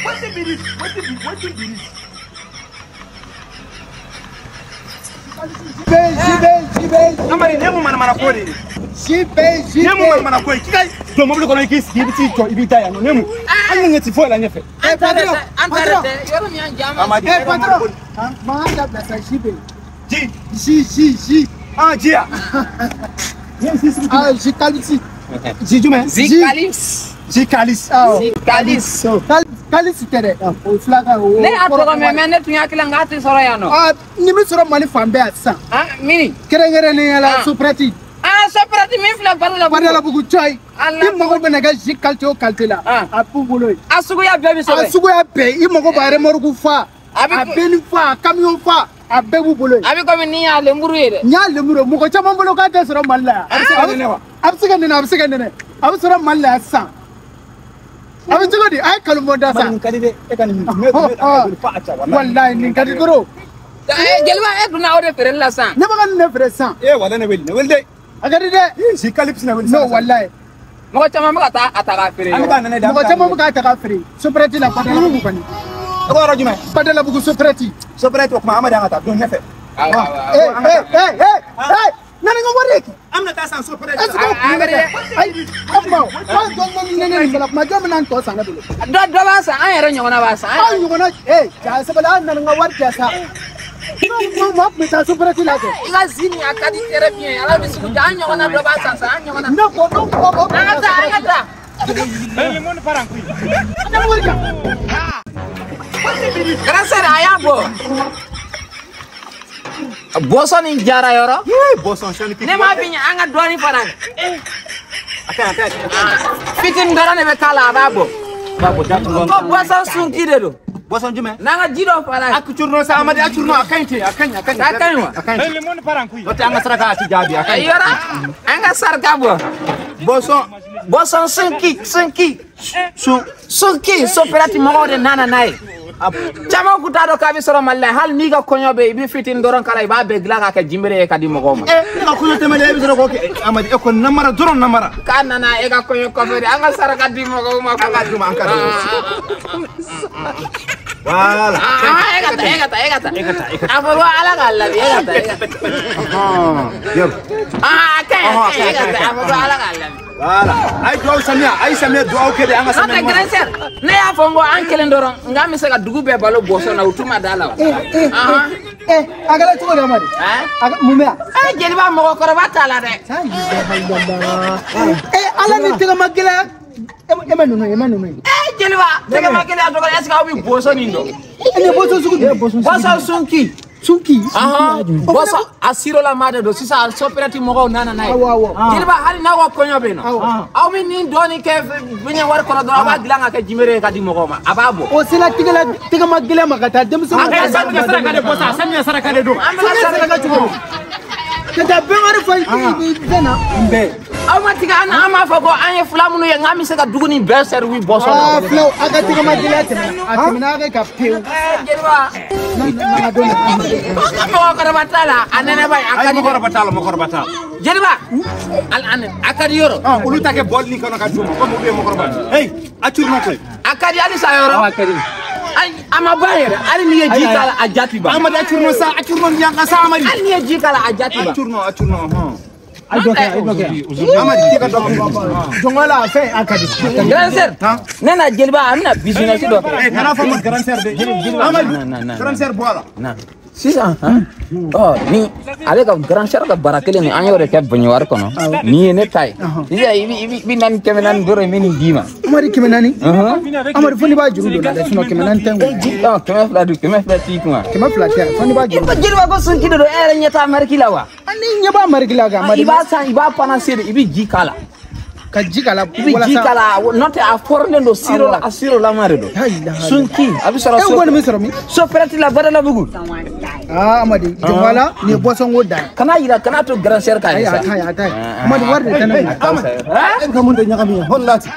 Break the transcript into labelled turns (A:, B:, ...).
A: Wetin be this? Wetin be this?
B: Jibe.
A: Amari ne mu mana ko de.
B: Jibe.
A: Ne mu mana ko ki kai do mobile kono ki sigi biti to ibi ta ya no ne mu. An ngeti ti fo la nyefe.
B: Eh patron.
C: An tare yoro mi an jama.
B: Eh patron. Ma da blasa jibe.
A: Ji.
B: Ji.
A: Ah ji.
B: Ah ji kalisi.
A: Ji jume.
C: Ji kalis.
A: Ji kalis.
C: Ji kalis.
B: Kalis tɛ dɛ o filakan o.
C: Ne y'a tɔgɔ mɛn mais ne tun hakili la n k'a tɛ sɔrɔ yan nɔ.
B: Aa ni min sɔrɔ Mali fan bɛɛ yan sisan.
C: Ah mini.
B: Kɛrɛnkɛrɛnnenya la Sopreti.
C: Ah Sopreti min filɛ Badalabugu.
B: Badalabugu cɔyi. I mago bɛ nɛgɛ ji qualité o qualité la. A b'u bolo yen.
C: A suguya bɛɛ bɛ sɔrɔ yen.
B: A suguya bɛɛ i mago b'a remorque fa. A bɛni fa a camion fa a bɛɛ b'u bolo yen.
C: A bɛ komi ni y'a lemuru ye dɛ.
B: N y'a lemuru ye mɔgɔ caman bolo k'a tɛ sɔrɔ Mali la yan.
A: A bɛ se ka nɛnɛ wa?
B: A bɛ se ka nɛnɛ a bɛ se ka nɛnɛ a bɛ sɔrɔ Mali la yan sisan. A bɛ cogo di a ye kalon da sa.
A: Nin ka di dɛ e ka nin ne fa a ca
B: walayi nin ka di dɔrɔn.
C: Jeliba e donna o de feereli la sisan.
B: Ne bɛ ka nin de feere sisan.
A: Ee walayi ne wele ne wele dɛ.
B: A ka di dɛ.
A: Si kalipsi ne wele.
B: Non walayi.
C: Mɔgɔ caman bɛ ka taa a ta k'a feere.
A: An bɛ taa nɛnɛ de.
B: Mɔgɔ caman bɛ k'a ta k'a feere Sopreti la Badalabugu kɔni.
A: E ko yɔrɔ jumɛn?
B: Badalabugu Sopreti.
A: Sopreti o kuma Amadi an ka taa don ɲɛfɛ.
B: Ee ee ee ee. Nana n ka wari de.
A: An bɛna taa san Sopreti.
B: Est-ce que o kun bɛ kɛ? Ayi a kuma o. Aw dɔn dɔn nɛnɛ nin bɛɛ la kuma jɔn bɛna n tɔ san ne bolo.
C: Dɔ b'a san an yɛrɛ ɲɔgɔnna b'a san.
B: Aw ɲɔgɔnna ee ja sabali aw nana n ka wari di yan sa. N'o tun bɛ taa Sopreti la kɛ.
C: I ka zi nin a ka di très bien ala bɛ sugu ja an ɲɔgɔnna dɔ b'a san sa an ɲɔgɔnna.
B: Ne ko n'o ko.
C: An ka taa an ka taa.
A: Le monde part en couille.
B: A ka wari di yan.
C: Grand sœur a y'a bɔ. Boisson in jara yɔrɔ.
A: Boisson sɔnni.
C: Ne m'a fi ɲɛ an ka dɔɔni fara.
A: A ka ɲi a ka ɲi.
C: Fitini dɔrɔn de bɛ k'a la a b'a bɔ.
A: A b'a bɔ datugu.
C: Ko boisson sunki de don.
A: Boisson jumɛn?
C: N'an ka ji dɔ fara.
A: A curno sa Amadi a curno a ka ɲi ten a ka ɲi a ka ɲi.
C: A ka ɲi wa?
A: A ka ɲi. Le monde part en couille. N'o tɛ an ka saraka a ti jaabi a ka ɲi.
C: Yɔrɔ an ka saraka bɔ.
A: Boisson.
C: Boisson sunki sunki. Sunki Sopreti mɔgɔw de nana n'a ye. Caman kun t'a dɔn k'a bɛ sɔrɔ Mali la hali n'i ka kɔɲɔ bɛ yen i bɛ fitinin dɔrɔn k'a la i b'a bɛɛ dilan k'a kɛ jinbere ye ka di mɔgɔw ma.
A: Ne ka kɔɲɔ tɛmɛnen e bɛ sɔrɔ k'o kɛ Amadi e kɔni namara dɔrɔn namara.
C: K'a nana e ka kɔɲɔ kɔfɛ de an ka saraka di mɔgɔw ma.
A: An ka d'u ma an ka d'u ma. Voilà.
C: E ka taa e ka taa e ka taa.
A: E ka taa e ka taa.
C: A fɔ ko ala k'a labi e ka taa e ka taa.
A: Yɔrɔ.
C: A ka ɲi e ka taa a fɔ ko ala k'a labi.
A: Voilà. Ayi duwawu samiya ayi samiya duwawu kɛ de an ka samiya.
C: N'o tɛ grand sœur ne y'a fɔ n ko an kelen dɔrɔn nka an bɛ se ka dugu bɛɛ balo boisson na u t'u ma da la o.
B: A kɛra cogo di Amadi? Mun bɛ yan?
C: Jeliba mɔgɔkɔrɔba t'a la dɛ.
B: Ala ni tɛgɛ ma gɛlɛya e ma ninnu ye e ma ninnu ye.
C: Jeliba tɛgɛ ma gɛlɛya dɔgɔ est ce que aw bɛ boisson nin dɔn?
B: Nin ye boisson sugu jumɛn?
C: Boisson sunki.
B: Sunki.
C: Boisson a sirolama de don sisan Sopreti mɔgɔw nana n'a ye.
B: Awɔ.
C: Jeliba hali n'aw ka kɔɲɔ bɛ yen nɔ. Aw bɛ nin dɔɔni kɛ fiɲɛ wari kɔnɔ dɔrɔn aw b'a dilan ka kɛ jinbere ye ka di mɔgɔw ma a b'a bɔ.
B: O sera tɛgɛ ma gɛlɛya ma ka taa denmisɛnninw.
A: A ka samiya saraka de bɔ sa samiya saraka de don.
C: An bɛ ka
B: saraka cogo di? Ka taa bɛɛ wari fɔ fɛn na.
A: N bɛɛ.
C: Aw ma tigɛ an na an b'a fɔ ko an ye fila minnu ye nk'an bɛ se ka dugu nin bɛɛ servi boisson na.
B: Aa filaw a ka tɛgɛ ma gɛlɛya tɛmɛna a tɛmɛna a kɛ ka pewu.
C: Jeliba.
B: N'a ka dɔn
C: Ko mɔgɔkɔrɔba t'a la a nɛnɛ ba ye a ka di.
A: Mɔgɔkɔrɔba t'a la mɔgɔkɔrɔba t'a la.
C: Jeliba a ka di yɔrɔ.
A: Olu ta kɛ bɔli nin kɔnɔ ka d'u ma komi olu ye mɔgɔkɔrɔba ye. Hey a curno koyi.
C: A ka di halisa yɔrɔ.
A: A ka di.
C: A ma ban yɛrɛ hali n'i ye ji k'a la a ja ti ban.
A: Amadi a curno sa a curno ɲanga sa Amadi.
C: Hali n'i ye ji k'a la a ja ti ban.
A: A curno a curno hɔn.
B: Ayi dɔ kɛ ayi dɔ kɛ.
A: Amadi k'i ka dɔ kɛ.
B: Jɔngɔ la a fɛn a ka di.
C: Grand sœur ne na jeliba an bɛna business dɔ kɛ.
A: Kana fɔ ma grand sœur dɛ. Amadi grand sœur bɔ a la.
C: Sisan ni ale ka grand sœur ka bara kelen nin an y'o de kɛ baɲuwari kɔnɔ nin ye ne ta ye sisan i bɛ na ni 400 dɔrɔn n bɛ nin d'i ma.
B: Amadi 400? Amadi fo n'i b'a juru don na dɛ sinon 400 tɛ n kun.
C: 200 dun 200 t'i kun wa.
B: 200 tɛ fo n'i b'a juru.
C: I ko jeliba ko sunki de don e yɛrɛ ɲɛ t'a mariki la wa.
B: Ni ɲɛ b'a mariki la kan.
C: I b'a san i b'a panase de i bɛ ji k'a la.
B: Ka ji k'a la
C: i bɛ ji k'a la n'o tɛ a fɔrɔlen don siro la a siro lama de don. Sunki a bɛ sɔrɔ.
B: E ko nin bɛ sɔrɔ min?
C: Sopreti la Badalabugu.
B: Aa Amadi jɔnwala nin ye boisson ko dan ye.
C: Kana yira kana to grand sœur k'a ye sa.
B: Ayi a ta ye a ta ye Amadi wari de tɛ ne kun.
A: E bɛ ka mun de ɲagami hɔn lati.